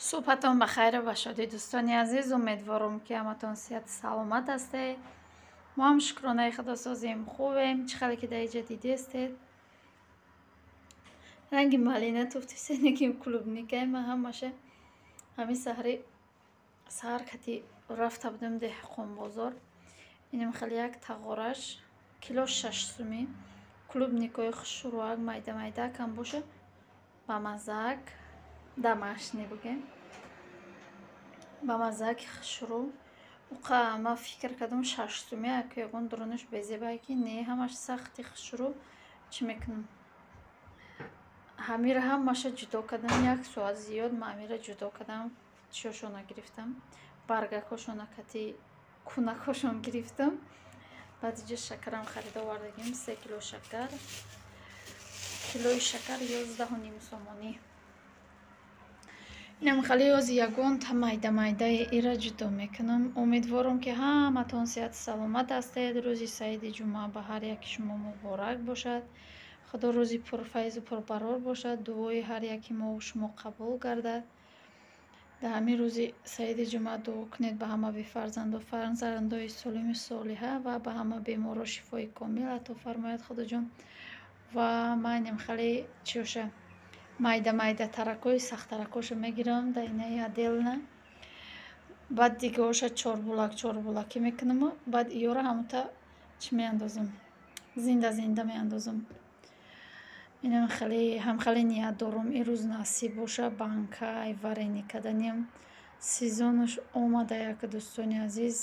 Субҳатон ба хайру ба шодӣ, дӯстони азиз. Умедворам, ки ҳаматон сиҳату саломат ҳастед. Мо ҳам, шукронаи Худо, созем, хубем. Чӣ хеле ки дар иҷа дидестед, ранги малина туфтисене, ки клубникаи ма ҳамаша ҳамин саҳари саҳар кати рафта будем деҳқонбозор. Инам хеле як тағораш кило 6 сумӣ. Клубникои хушрӯак, майда майда кам боша, ба маззаак домашний бугем, ба маззааки хушрӯ. Уқа ма фикр кардам, 6 сумӣ аку ягон дурунаш безебае, ки не, ҳамаш сахти хушрӯ. Чӣ мекунам? Ҳамира ҳамаша ҷудо кардам. Як соат зиёд ма ҳамира ҷудо кардам, чиёшона гирифтам, баргакошона кати кунакошон гирифтам. Баъд иҷа шакарам харида овардагим, 3 кило шакар. Килои шакар 11,5 сомонӣ. Инам хеле ёзи ягонта майда майдаи ира ҷудо мекунам. Умедворам, ки ҳаматон сиҳату саломат ҳастед. Рӯзи саиди ҷумъа ба ҳар яки шумо муборак бошад. Худо рӯзи пурфайзу пурбарор бошад, дуои ҳар яки мову шумо қабул гардад. Дар ҳамин рӯзи саиди ҷумъа дуо кунед ба ҳама бефарзанду фарзандои солиму солиҳа ва ба ҳама беморо шифои комил ато фармояд Худоҷон. Ва ман инам хеле чиёша майда майда таракҳои сахттаракҳошо мегирам дар инаи отдельно, баъд дигаҳоша чорбулак чорбулакӣ мекунаму баъд иёра ҳамута чӣ меандозам, зинда зинда меандозам. Инам хеле ҳам хеле ният дорам, ин рӯз насиб боша, банкаи варенье каданиам. Сезонаш омада як, дӯстони азиз.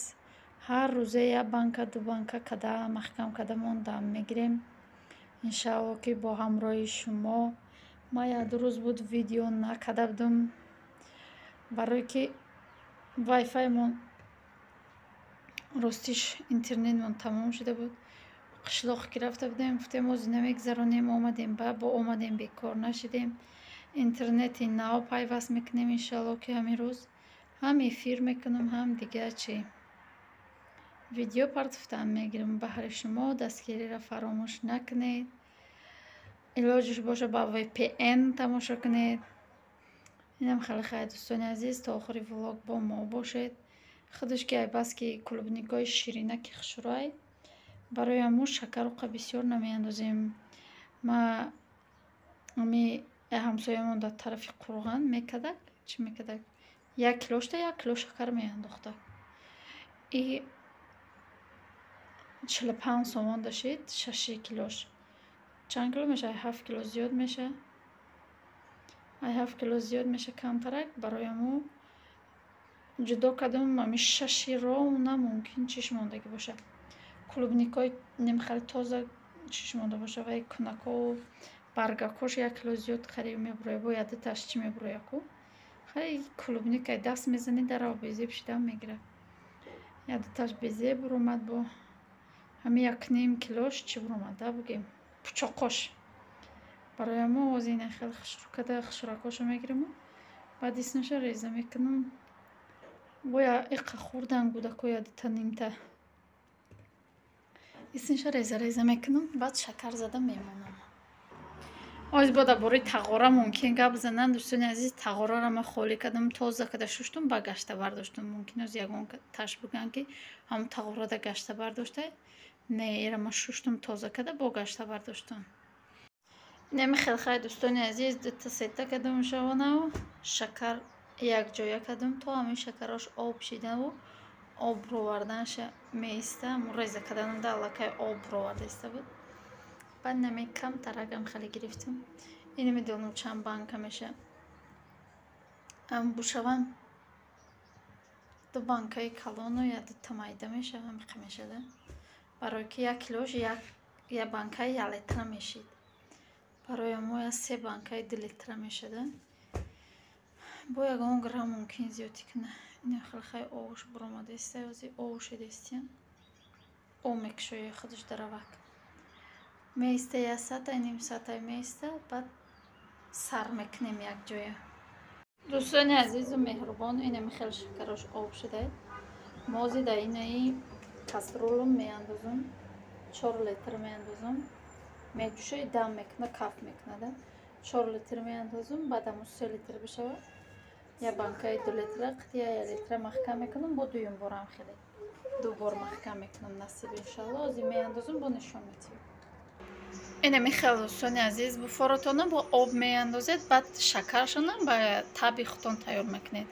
Ҳар рӯзе як банка, ду банка када маҳкам када мондам мегирем, иншаалло, ки бо ҳамроҳи шумо. Ман як ду рӯз буд, видео накарда будам, барое ки вайфаймон, ростиш, интернетмон тамом шуда буд. Қишлоқ ки рафта будем, гуфтем, ози намегзаронем. Омадем, ба бо омадем, бекор нашидем, интернети нав пайваст мекунем. Иншоалло, ки ҳамин рӯз ҳам эфир мекунам, ҳам дигар чӣ видео партофтан мегирам. Баҳри шумо дастгириро фаромӯш накунед. Илоҷаш боша, ба VPN тамошо кунед. Инам хеле хайр, дӯстони азиз, то охири влог бо мо бошед. Худаш ки айбаски клубникои ширинаки хушрӯай, барои ҳамун шакару қа бисёр намеандозем. Ма ами ҳамсоямон дар тарафи Қурған мекардак, чӣ мекардак, як килошта як кило шакар меандохтак. И 45 сомон дошид шаши килош. Чанд кило мешавад? 7 кило зиёд мешавад. Ай 7 кило зиёд меша камтарак. Барои ҳамун ҷудо кардам. Ами шаши ровно мумкин чиш мондагӣ бошад, клубникои нимхеле тоза чиш монда бошад. Вай кунакҳо, баргакҳош як кило зиёд қариб мебурояд, бо яддаташ чӣ мебурояд ку. Хай, клубникай даст мезанӣ, дарав безеб шидан мегирад. Яддаташ безеб буромад, бо ҳамин якним килош чӣ буромад да, бугем, пучоқош. Барои ҳамун ози ина хеле хушрӯ када хушракҳошо мегираму баъд исмаша реза мекунам. Боя иқа хӯрдан гудако яддата нимта. Исмаша реза реза мекунам, баъд шакар зада мемонам. Оз бо дар бораи тағора мумкин гап занам, дӯстони азиз. Тағораро ман холӣ кардам, тоза када шуштум, ба гашта бардоштум. Мумкин оз ягон таш бигӯянд, ки ҳамун тағорада гашта бардоштай. Не, ира ман шуштум, тоза када бо гашта бардоштум. Инами хел хайр, дӯстони азиз, дута сета кардам шавонаву шакар якҷоя кардам, то ҳамин шакарош об шидаву об бироварданша меиста. Ҳамун реза карданамда аллакай об бироварда иста буд. Баъд нами камтаракам хеле гирифтам. Ин намедонам, чанд банка меша бушавам, ду банкаи калону я дута майда меша, ҳамиқа мешада. Барое ки як килош як банкаи як литра мешид, барои ҳамо я се банкаи 2 литра мешада. Бо ягон грамм мумкин зиёдтӣ куна. Ина хеле хай овуш буромада иста, ози овушида истиян, об мекушояд худаш даравак. Меиста як саатай, ним саатай меиста, баъд сар мекунем якҷоя. Дӯстони азизу меҳрубон, инами хеле шакарош об шуда. Мози дар инаи кастрюлум меандозам, 4 литр меандозам, меҷӯшои, дам мекуна, каф мекунада. 4 литр меандозам, баъд ҳамун 3 литр бишавад. Я банкаи 2 литра қития 1 литра маҳкам мекунам, бо дуюм борам хеле ду бор маҳкам мекунам, насиб иншалло. Ҳозир меандозам, бо нишон медиҳам. Инами хел дӯстони азиз, буфоротона бо об меандозед, баъд шакаршона ба таби худтон тайёр мекунед.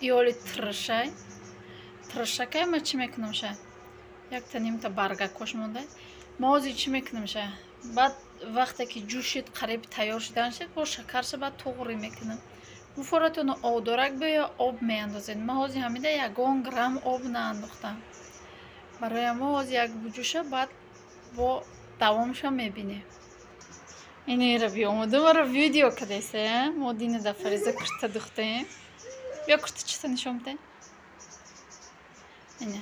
Иоли тиршай тиршакай ма чӣ мекунам ша? Якта нимта баргакош монда. Ма ҳозир чӣ мекунам ша? Баъд вақте ки ҷӯшид, қариб тайёр шудан шид, бо шакарша баъд туғри мекунам. Буфоратонро овдорак биё об меандозед. Ма ҳозир ҳамида ягон грамм об наандохтам. Барои мо ҳозир як буҷӯша, баъд бо давомша мебинем. Инера биомада маро видео кадаиса. Мо дина да Фариза курта духтаем. Биё курта чита нишон биде. Ина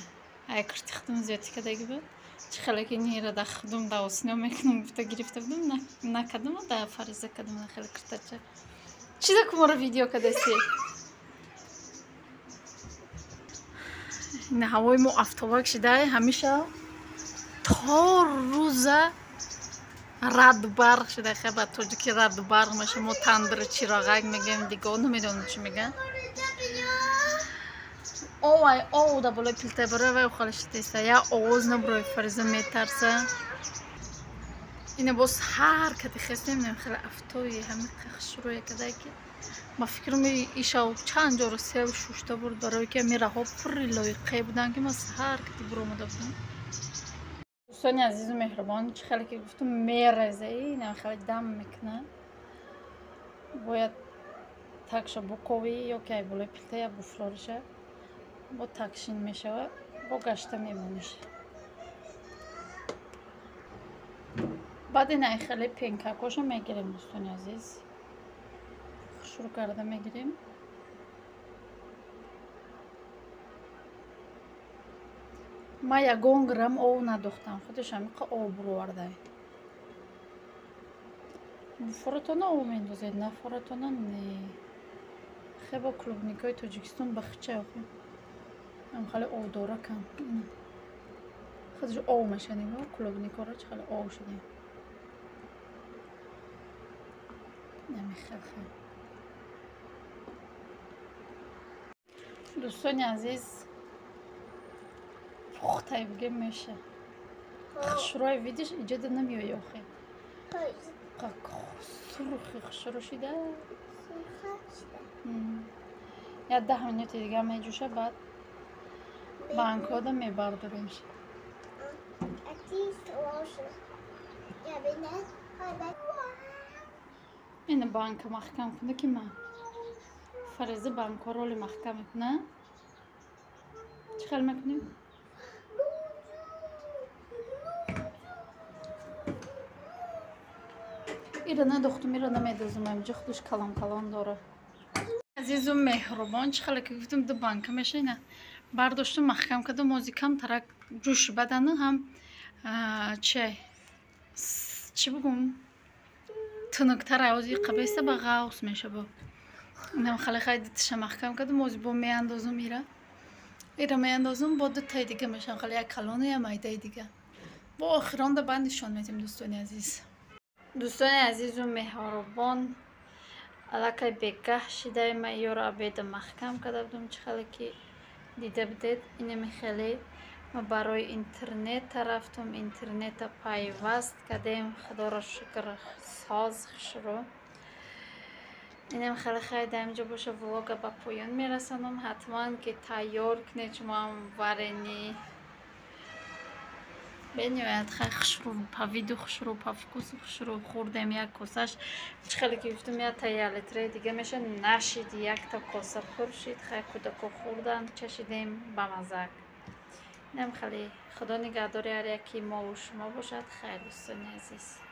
ай курти худум зиёдӣ кадаги буд. Чӣ хеле ки инера да худум да осино мекунам гуфта гирифта будум, накардам, да Фариза кардам хеле куртача. Чиза ку моро видео кадаиси? Ина ҳавои мо афтобак шида, ҳамеша то рӯза раду барқ шида. Хеба тоҷики раду барқ меша, мо тандри чироғак мегӯем, диго намедонам чӣ мегӯям. Овай ов да болои пилта барои вай ухала шидаиста. Я овоз набурои Фариза метарса. Ина боз ҳар кати хестем, хеле афтои ҳами хушрӯя кадай ки ма фикрам ишав чанд ҷоро сел шушта бурд, барое ки ами раҳо пурри лоиқе буданд ки ма ҳар кати буромада будам. Дӯстони азизу меҳрубон, чӣ хеле ки гуфтум мереза, инам хеле дам мекунад. Бояд такша буковӣ ё ки ай болои пилта я буфлориша бо такшин мешавад, бо гашта мемониш. Баъд ин ай хеле пенкакоша мегирем дӯстони азиз, хушрӯ карда мегирем. Ма ягон грамм ов надохтам, худаш ҳамиқа об буровардай. Буфоратона об мендозед, нафоратона не. Хеба клубникаи Тоҷикистон ба хича охи. Ам хеле овдоракан. Худаш ов меша нигоҳ, клубникаро чӣ хеле ов шуда. Намихел хел. Дӯстони азиз, пухтай бигем меша. Хушрӯи видиш иҷода намеояд охи. Сурхи хушрӯ шида. Я 10 минути дига меҷӯша, баъд банкҳода мебардорем. Ина банка маҳкам куна ки ма Фариза банкҳо роли маҳкам мекуна. Чӣ хел мекунем? Ира надохтум, ира намедозум, ҳаминҷо худаш калон калон дора. Азизу меҳрубон, чӣ хеле ки гуфтум ду банка меша, ина бардоштум маҳкам кардам, ози камтарак ҷӯш бадану ҳам чи чӣ бугум тунуктар ози қабеста ба ғавс меша бо. Инам хеле хай дитиша маҳкам кардам, ози бо меандозум ира. Ира меандозум, бо дутаи дига мешам, хеле як калону як майдаи дига. Бо охиронда баъд нишон медиҳем дӯстони азиз. Дӯстони азизу меҳрубон, аллакай бегаҳ шидаи ма ёро обеда маҳкам карда будум, чӣ хеле ки дида будед. Инами хеле ма барои интернета рафтум, интернета пайваст кардем, худоро шукр соз хушрӯ. Инам хеле хай дар инҷо боша влога ба поён мерасонам. Ҳатман ки тайёр кунед шумоам варени бениҳоят хай хушрӯ па виду хушрӯ па вкусу хушрӯ хӯрдем. Як косаш чӣ хеле ки гуфтум якта як литраи дига меша нашид, якта коса пур шид. Хай кӯдако хӯрданд, чашидем ба мазак. Инам хеле худо нигаҳдори ҳар яки мову шумо бошад. Хайр дӯстони азиз.